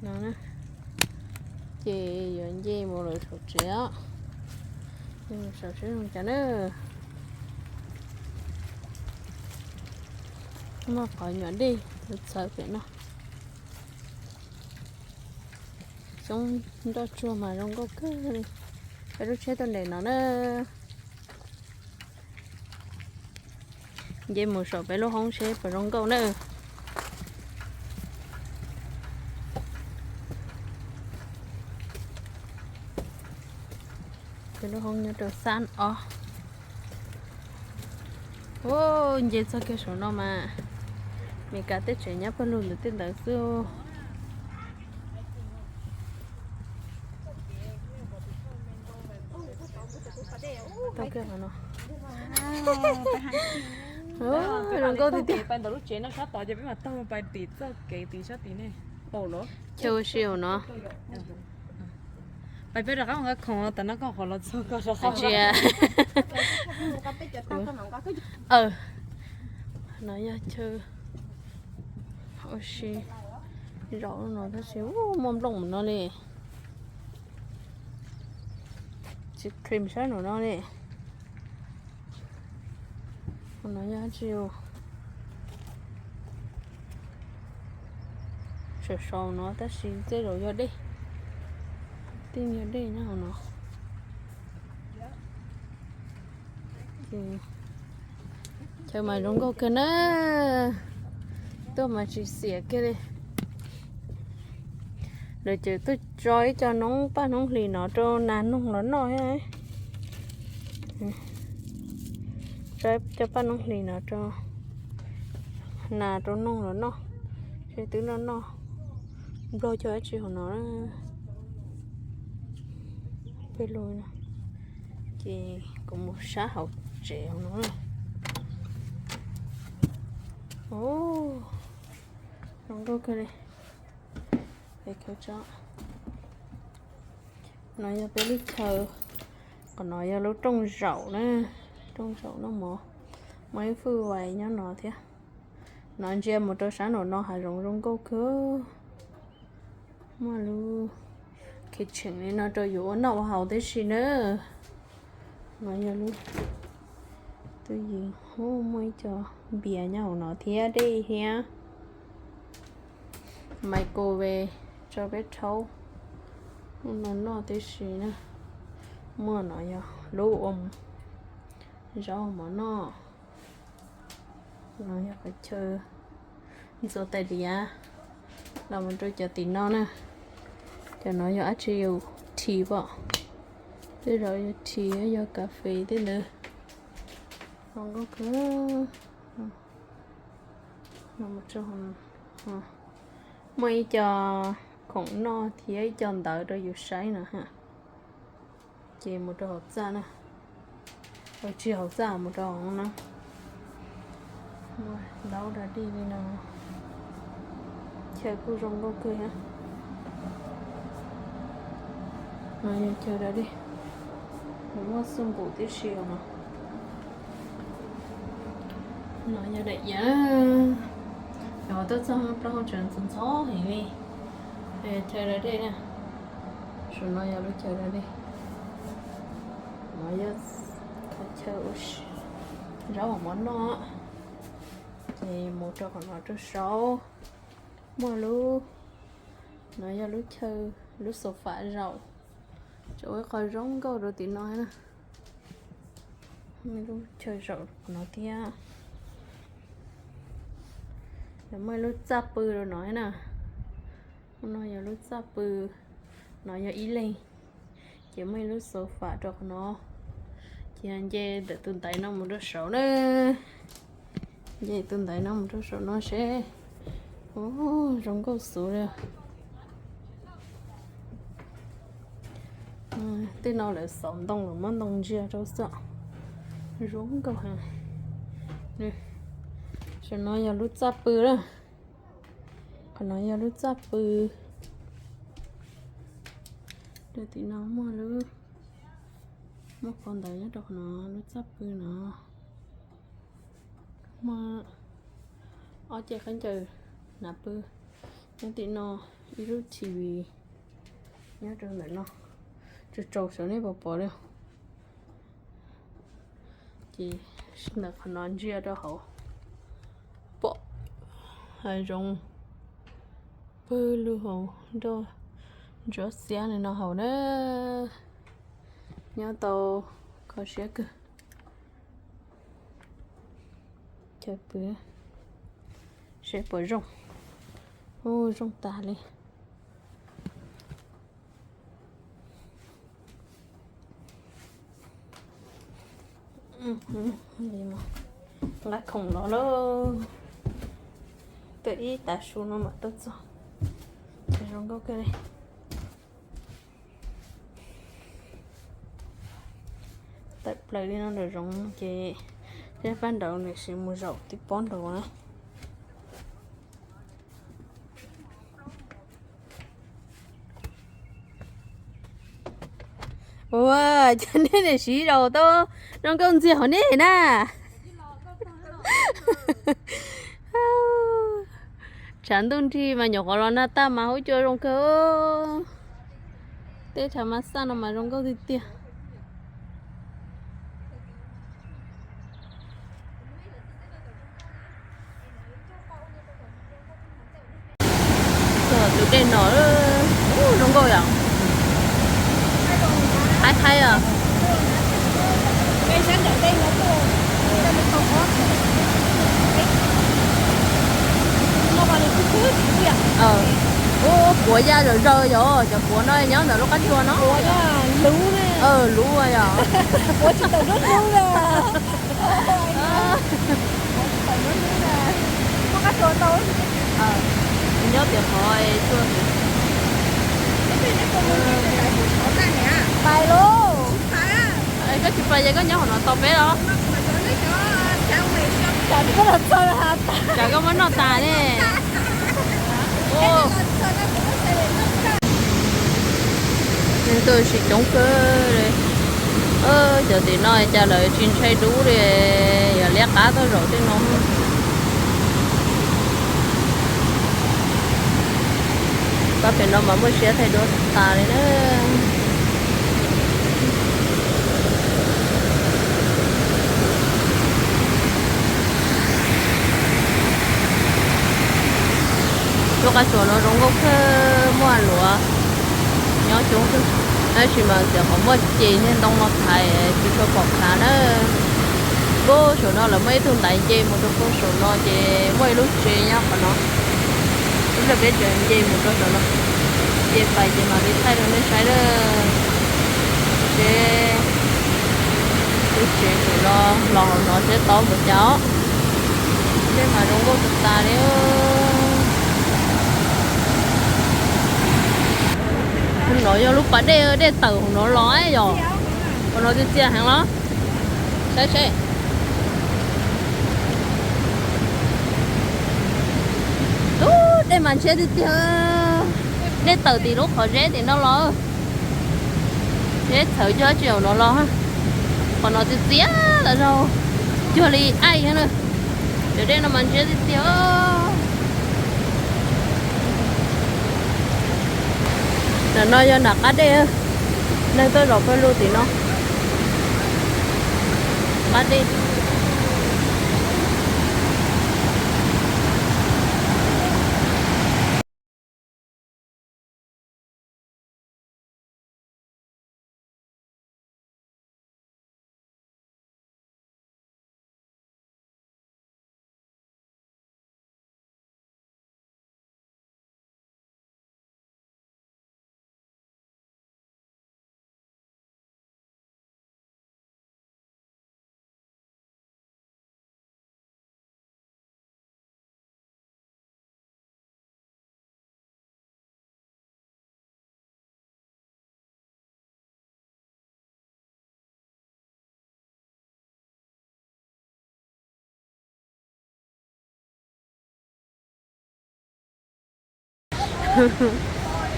No, ces yuav nce mus lawm saum tsev os. Nce mus saum seb zoo cas na. Muaj qhov nyuam dej txhawv pem no. Xyoob nroj tsuag mas zoo nkauj kawg li. Peb lub tsheb tuaj nres no na. Nce mus saum peb lub hoob seb puas zoo nkauj na. Peb lub hoob nyob rau xab ob. Nce txog kiag saum no mas Meskas tej tsev nyob pawg lug ntawd tej ntawd xwb. Tau kiag qhov no. Zoo nkauj tiag tiag. Pais ntawm lub tsev no sab tod ces peb mam taug pais tim txoj kev tim sab tid ne. Chaw ua si hauv no. Pais peb rov qab mus nqa khoom tas no koj qhov los txog koj rov qab. Tsis, no yog chaw ua si zaum no tab sis muaj nplooj mus no li. Tsis cream sab nraum no li. Qhov no yog dab tsi? Saum saum no tab sis tej zaum yog dej. Tej yog dej nyob hauv no. Chaw mas zoo nkauj kawg na. Tuaj mas tsis xiam kiag li. Lawv tseem tuaj tso ib co noob paj noob hlis no rau nas noog los noj thiab. Tso ib co paj noob hlis no rau nas rau noog los noj. Seb twb noj noj nplog cog dab tsi hauv no. Peb lug, ces kuv mus sab hauv tsev hauv no. Zoo nkauj kawg li. No yog peb lub chaw, qhov no yog lub rooj zaum na, rooj zaum noj mov, muaj ib fwj vais nyob no thiab. No ntsia mus rau sab nraum no hav zoov zoo nkauj kawg. Muaj lub kitchen li no rau yus ua noj ua haus tib si na. No yog lub tub yees, muaj ib co npias nyob hauv no thiab dej thiab. Microwave tso peb rhaub no noj tib si na. Muaj no yog lub ua zaub mov noj. No yog qhov chaw ntxuav tais diav los mus rau cov tim no na. Cov no yog dab tsi, yog tea pom, tej zaum yog tea yog kas fes tej ntawd. Zoo nkauj kawg. Muaj ib co khoom noj thiab ib co ntawv rau yus saib no. Ces mus rau hauv txaj na. Tsis hauv txaj, mus rau hauv na. Muaj ntaub da dej li no. Chaw kuj zoo nkauj kawg thiab. No yog chaw da dej, muaj xub npum tib si no. No yog daim iav. Yog tuaj txog plaub hau tseem ntxhov ntxhov heev li. Chaw da dej na. Saum no yog lub chaw da dej. No yog qhov chaw ua zaub mov noj. Ces mus rau qhov no rau saud. Muaj lub, no yog lub chaw, lub sofa zaum. Tseem ua ib qho zoo nkauj rau tim no na. Muaj lub chaw zaum no thiab. Muaj ib lub txaj pw rau no na. No yog lub txaj pw, no yog ib leeg. Ces muaj ib lub sofa rau qhov no. Ces nce ntawm tus ntaiv no mus rau saud na. Nce tus ntaiv no mus rau saum no seb. Ub, zoo nkauj xwb li. Tej no lawv xauv ntoo los muab ntoo ntsia rau xwb. Zoo nkauj heev. Saum no yog lub txaj pw na. Qhov no yog lub txaj pw. Rau tim no muaj lub, muaj qhov ntawd nyob rau qhov no, lub txaj pw no. Muaj ob ce khaub ncaws hnav pw, Nyob tim no ib lub T V nyob rau ntawm no, tsaus tsaus sawv nej puas pom li. Ces ntawm qhov no ntsia rau hauv pom hav zoov pawg lug hauv nroj ntsuab xiab li no hauv na. Nyob tau kho siab kawg. Cov pw seb puas zoo. Ub, zoo tas li. Nqa khoom los lauj. Tuaj ib tav su no mam tuaj txog. Zoo nkauj kawg li. Tawm plaws li no nraum zoov ces pab nraud nws sim mus zaum tib pob nraud na. Ua cas nej niam siv zaum tau zoo nkauj ntxiag hauv nej na. Tshav ntuj nrig mas nyuam qhuav los nag tag mas huab cua zoo kawg. Teb chaws mas xaj no mas zoo nkauj tiag tiag. Tus dej no zoo nkauj yom. Haib haib os. Ub, puav ya zawm zaws yom, cov puav no nyob ntawm lub qab tsuas no. Luv yom. Nyob tias qhov tuaj. Pais lauj. Koj tsis pais ces koj nyob hauv no tos peb los. Tsam koj muab noj tas ne. Neeg tuaj sib coob kawg li. Cov tim no cas lawv tsis ntshai dub li, yog liab qab tuaj zaum tej no. Pab pem no mas muaj siab thaij duab tas li na. Lub qab tsuas no zoo nkauj kawg, muaj luav nyob coob kawg, tab sis mas ntxim qhov muaj ces niag ntoo no thaiv tsis tshua pom khav na. Puag saum no lawv muaj ib tug ntaiv nce mus rau puag saum no ces muaj ib lub tsev nyob qhov no. Ib pliag peb tseem nce mus rau saum no, nce pais ces mam li thaij rau nej saib lawm. Seb lub tsev saum no los hauv no seb tob npaum cas os. Seb mas zoo nkauj tas tas li. No yog lub pas dej, dej tawm hauv no los yom. Hauv no txias txias heev los. Saib seb. Ub, dej mas ntshiab tiag tiag. Dej tawm tim lub qhov zeb tim no los. Zeb txhawv cuag dab tsi hauv no los. Qhov no txias txias tas zog, cuag li aib na. Cov dej no mas ntshiab tiag tiag. Ntawm no yog nram qab dej, neeg tuaj zaum pawg lug tim no. Qab dej.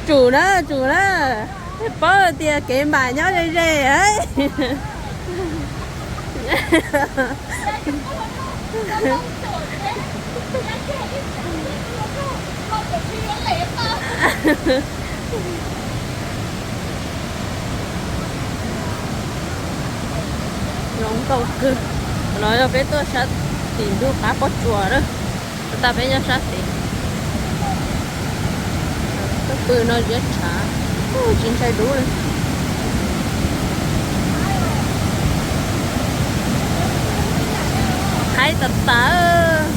Tsum na, tsum na. Paub tias kev npam nyob ze ze. Zoo nkauj kawg. No yog peb tuaj sab tim ntug qab pob tsuas na. Tag peb nyob sab tid. Tuaj pw no ziab tshav, tsis ntshai dub li. Haib tas tas.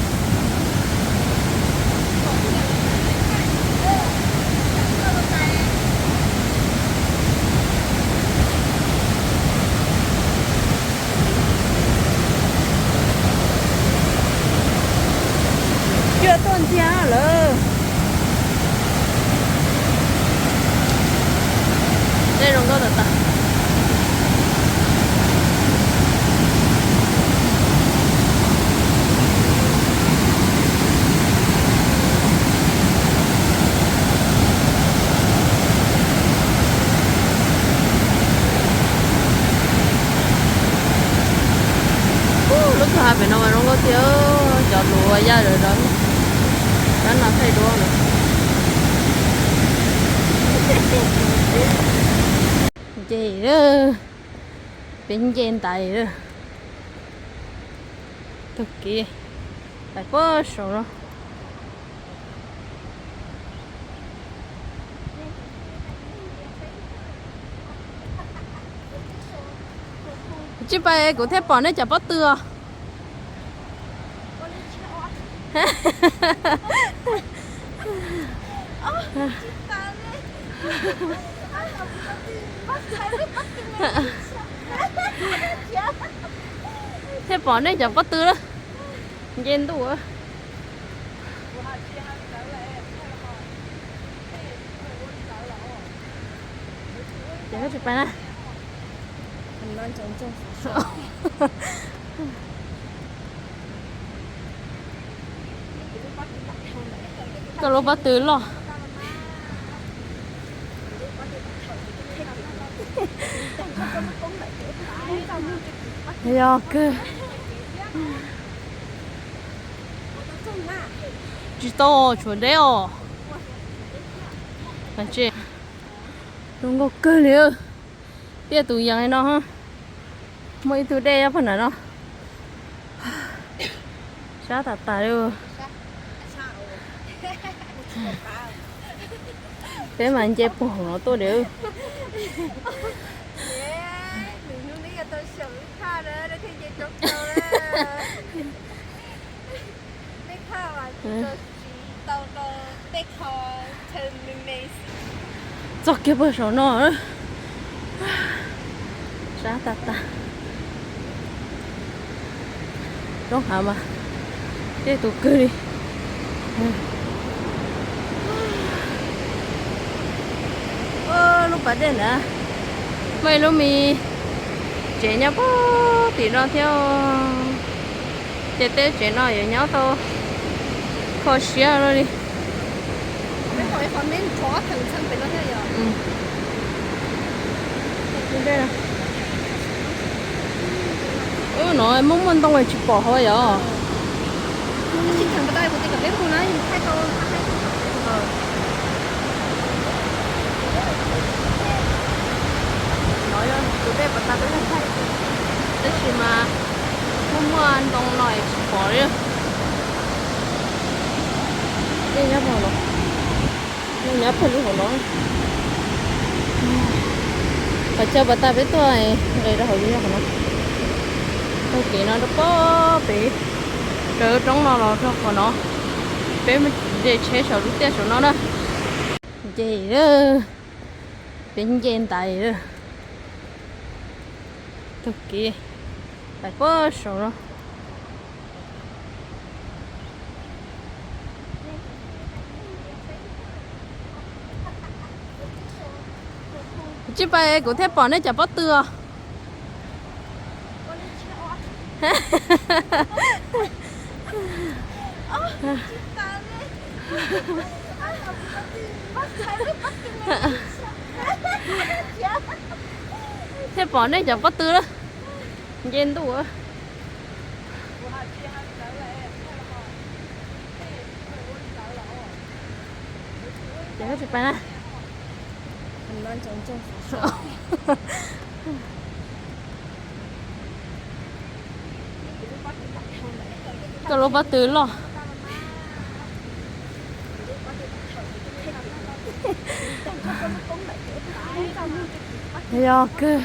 Cua tuaj ntxiag lawm. Dej zoo nkauj tas tas. Lub kwj ha pem no mas zoo nkauj tiag, cov luv ya zom zaws. Rab no thaij duab no. Nce, peb nce ntais, taug kev pais puag saum no. Tsis pais kuv thiaj pom nej cov pob tw os. Thiaj pom nej cov pob tw lawm. Nce ntuj. Ces koj tsis pais na. Koj lub pob tw loj. Yog kawg. Tsis tau, tshuav deb os. Zoo nkauj kawg li. Tiaj tus yees li no. Muaj ib tug dej nyob puag nram no. Sab tas tas li. Peb mas nce puag hauv no tuaj li. Txog kiag puag saum no. Sab tas tas. Roob hav mas dej tus kawg li. Lub pas dej ntawd muaj ib lub me tsev nyob puag tim no thiab. Ces tej tsev no yuav nyob tau kho siab luaj li. No muaj muaj ntoo tsis pom hauv yom. Tab sis mas muaj muaj ntoo no tsis pom li. Dej nyob puag no, nyob puag lub hauv no. Qhov chaw pas tas peb tuaj nqes rau hauv lub nyob qhov no. Taug kev no rau pem, raws roob no los rau qhov no. Peb nce tsheb saum lub tiaj saum no na. Nce, peb nce ntais. Taug kev pais puag saum no. Tsis pais kuv thiaj pom nej cov pob tw os. Thiaj pom nej cov pob tw lawm. Nce ntuj. Koj tsis pais na? Koj lub pob tw loj. Yog kawg.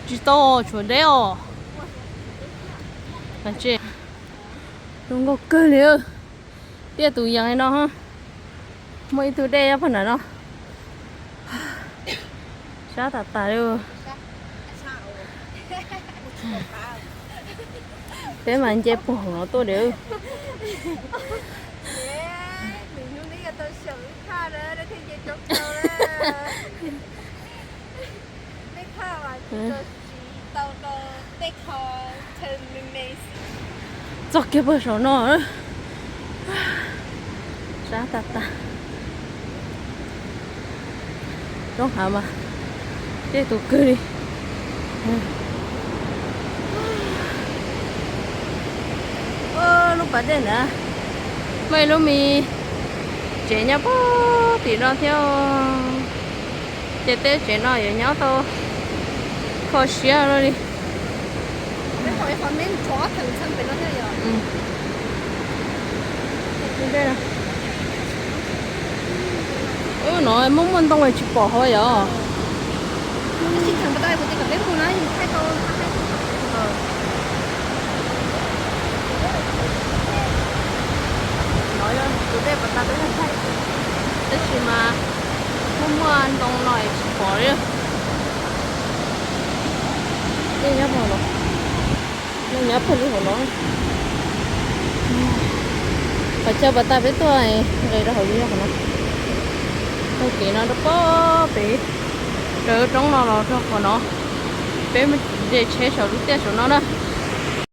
Tsis tau, tshuav deb os. Zoo nkauj kawg li. Tiaj tus yees li no, muaj ib tug dej nyob puag nram no. Sab tas tas li. Peb mas nce puag hauv no tuaj diam. Txog kiag puag saum no. Sab tas tas. Roob hav mas dej tus kawg li. Lub pas dej ntawd, muaj ib lub me tsev nyob puag tim no thiab. Ces tej tsev no yuav nyob tau kho siab luaj li. Ub, no muaj muaj ntoo tsis pom hauv yom. Tus dej pas tas peb nthaij, tab sis mas muaj muaj ntoo no tsis pom li. Dej nyob puag no, nyob puag lub hauv no. Qhov chaw pas tas peb tuaj nqes rau hauv yog qhov no. Taug kev no rau pem, raws roob no los rau qhov no. Peb de tsheb saum lub tiaj saum no na.